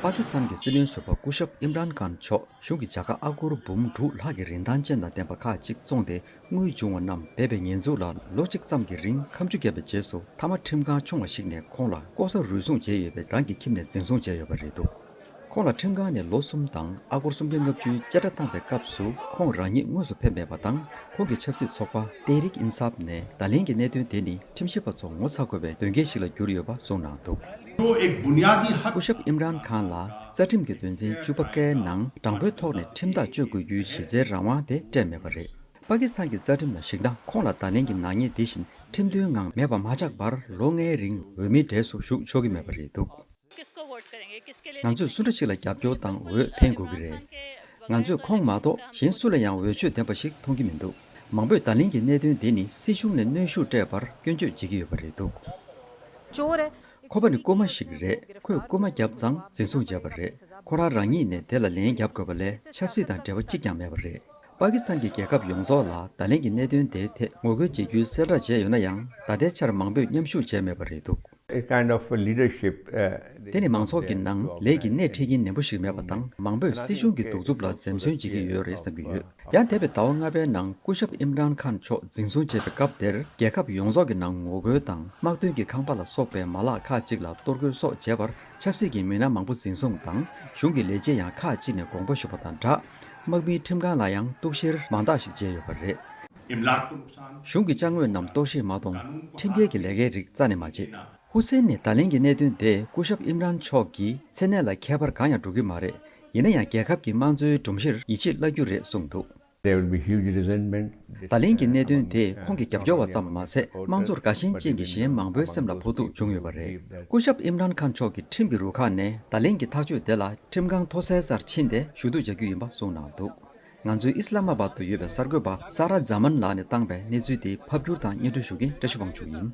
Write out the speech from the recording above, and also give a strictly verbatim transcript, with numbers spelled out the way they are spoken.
པ་ཀི་སི་ཐན་གྱི་སྲིད་བློན་ཟུར་པ་སྐུ་ཞབས་ཨིམ་རཱན་ཁཱན་མཆོག་གཞུང་གི་བྱ་དགའ་ཨ་སྒོར་འབུམ་དྲུག་ལྷག་གི་རིན་ཐང་ཅན་དང་ལྡན་པ་ཁག་ཅིག་བཙོངས་ཏེ་དངུལ་བྱུང་བ་རྣམས་སྦས་པའི་ཉེས་འཛུགས་ལ་ལོ་གཅིག་ཙམ་གྱི་རིང་ཁ་མཆུ་བརྒྱབ་པའི་རྗེས་སུ་མཐའ་མ་ཁྲིམས་ཁང་ཆུང་བ་ཞིག་ནས་ཁོང་ལ་ལྐོག་ཟ་རུལ་སུངས་བྱས་ཡོད་པའི་རང་གི་ཁྱིམ་ནས་འཛིན་བཟུང་བྱས་ཡོད་པ་རེད་འདུག་ཁོང་ལ་ཁྲིམས་ཁང་ནས་ལོ་གསུམ་དང་ཨ་སྒོར་སུམ་བརྒྱ་ལྔ་བཅུའི་བཅད་ཁྲ་བཏང་བའི་སྐབས་སུ་ཁོང་རང་ཉིད་དངོས་སུ་ཕེབས་མེད་པ་དང་། ཁོང་གི་ཆབ་སྲིད་ཚོགས་པ་ཏེ་རིག་ཨིན་སཱབ་ནས་ད་ལན་གྱི་གནད་དོན་དེ་ནི་ཁྲིམས་ཞིབ་པ་ཚོ་ངོ་ཚ་དགོས་པའི་དོན་རྐྱེན་ཞིག་ལ་གྱུར་ཡོད་པ་གསུངས་གནང་འདུག་སྐུ་ཞབས་ཨིམ་རཱན་ཁཱན་ལ་རྩ་ཁྲིམས་ཀྱི་དོན་ཚན་བཅུ་པ་ཀའི་ནང་དྲང་པོའི་ཐོག་ནས་ཁྲིམས་ཐག་གཅོད་དགོས་རྒྱུའི་གཞི་རྩའི་རང་དབང་དེ་སྤྲད་མེད་པ་རེད། པ་ཀི་སི་ཐན་གྱི་རྩ་ཁྲིམས་ལ་གཞིགས་ན་ཁོང་ལ་ད་ལན་གྱི་ནག་ཉེས་འདི་བཞིན་ཁྲིམས་མཐུན་ངང་མེད་པ་མ་ཆགས་པར་ལོ་ལྔའི་རིང་འོས་མིའི་གྲས་སུ་ཞུགས་ཆོག་གི་མེད་པ་རེད་འདུག་ང་ཚོས་སུ་འདྲ་ཞིག་ལ་རྒྱབ་སྐྱོར་དང་འོས་འཕེན་དགོས་ཀྱི་རེད། ང་ཚོས་ཁོང་མ་གཏོགས་གཞན་སུ་ལ་ཡང་འོས་ཆོས་ལྡན་པ་ཞིག་མཐོང་གི་མི་འདུག་མང་པོས་ད་ལན་གྱི་གནད་དོན་འདི་ནི་སྲིད་གཞུང་ནས་གནོན་ཤུགས་སྤྲད་པར་སྐྱོན་བརྗོད་བྱེད་ཀྱི་ཡོད་པ་རེད་འདུག་ཁོ་པ་ནི་རྐུན་མ་ཞིག་རེད། ཁོས་རྐུན་མ་བརྒྱབ་ཙང་འཛིན་བཟུང་བྱས་པ་རེད། ཁོ་རང་རང་ཉིད་ནས་དེ་ལ་ལན་བརྒྱབ་དགོས་པ་ལས་ཆབ་སྲིད་དང་འབྲེལ་བ་གཅིག་ཀྱང་མེད་པ་རེད། པ་ཀི་སི་ཐན་གྱི་རྒྱལ་ཁབ་ཡོངས་རྫོགས་ལ་ད་ལན་གྱི་གནད་དོན་དེའི་ཐད་ངོ་རྒོལ་བྱེད་རྒྱུའི་གསལ་བསྒྲགས་བྱས་ཡོད་ན་ཡང་། ད་ལྟའི་ཆར་མང་པོས་མཉམ་ཞུགས་བྱས་མེད་པ་རེད་འདུག A kind of a leadership, uh, དེ་ནི་མང་ཚོགས་ཀྱི་ནང་ལས་ཀྱི་སྣེ་ཁྲིད་མཁན་ནན་པོ་ཞིག་མེད་པ་དང་། མང་པོས་སྲིད་གཞུང་གི་གདུག་རྩུབ་ལ་འཛེམ་ཟོན་བྱེད་ཀྱི་ཡོད་རེད་བསམ་གྱི་ཡོད། ཡང་འདས་པའི་ཟླ་བ་ལྔ་པའི་ནང་སྐུ་ཞབས་ཨིམ་རཱན་ཁཱན་མཆོག་འཛིན་བཟུང་བྱས་པའི་སྐབས་དེར། རྒྱལ་ཁབ་ཡོངས་རྫོགས་ཀྱི་ནང་ངོ་རྒོལ་དང་དམག་དོན་གྱི་ཁང་པ་ལ་སོགས་པའི་མ་ལག་ཁག་ཅིག་ལ་གཏོར་རྒོལ་སོགས་བྱས་པར་ཆབ་སྲིད་ཀྱི་མི་སྣ་མང་པོ་འཛིན་བཟུང་དང་། གཞུང་གི་ལས་བྱེད་ཡང་ཁག་ཅིག་ནས་དགོངས་པ་ཞུས་པ་དང་སྦྲགས། དམག་མིའི་ཁྲིམས་ཁང་ལ་ཡང་གཏུག་བཤེར་མང་དག་ཞིག་བྱས་ཡོད་པ་རེད། གཞུང་གི་ཅ་དངོས་རྣམས་གཏོར་བཤིག་མ་གཏོང་། ཁྲིམས་འགལ་གྱི་ལས་ཀའི་རིགས་རྩ་ནས་མ་བྱེད། ཧུ་སེན་ནས་ད་ལན་གྱི་གནད་དོན་དེས་སྐུ་ཞབས་ཨིམ་རཱན་མཆོག་གི་མཚན་གནས་ལ་ཁྱད་པར་གང་ཡང་འགྲོ་གི་མ་རེད། ཡིན་ན་ཡང་རྒྱལ་ཁབ་ཀྱི་དམངས་གཙོའི་སྒྲོམ་གཞིར་ཡིད་ཆེས་བརླག་རྒྱུ་རེད་གསུངས་འདུག There will be huge resentment. ད་ལན་གྱི་གནད་དོན་དེས་ཁོང་གི་རྒྱབ་སྐྱོར་བ་ཙམ་མ་ཟད། དམངས་གཙོར་དགའ་ཞེན་ཅན་གྱི་གཞན་མང་པོའི་སེམས་ལ་ཕོག་ཐུག་བྱུང་ཡོད་པ་རེད། སྐུ་ཞབས་ཨིམ་རཱན་ཁཱན་མཆོག་གི་ཁྲིམས་ཀྱི་རུ་ཁག་ནས་ད་ལན་གྱི་ཐག་གཅོད་དེ་ལ་ཁྲིམས་ཁང་མཐོ་སའི་སར་ཕྱིན་ཏེ་ཞུ་གཏུག་བྱ་རྒྱུ་ཡིན་པ་གསུངས་གནང་འདུག་ང་ཚོའི་ཨི་སི་ལ་མ་བཱད་དུ་ཡོད་པའི་གསར་འགོད་པ་ས་ར་ཛ་མན་ལགས་ནས་བཏང་བའི་གནས་ཚུལ་དེ་ཕབ་སྒྱུར་དང་སྙན་སྒྲོན་ཞུ་མཁན་བཀྲ་ཤིས་དབང་ཕྱུག་ཡིན།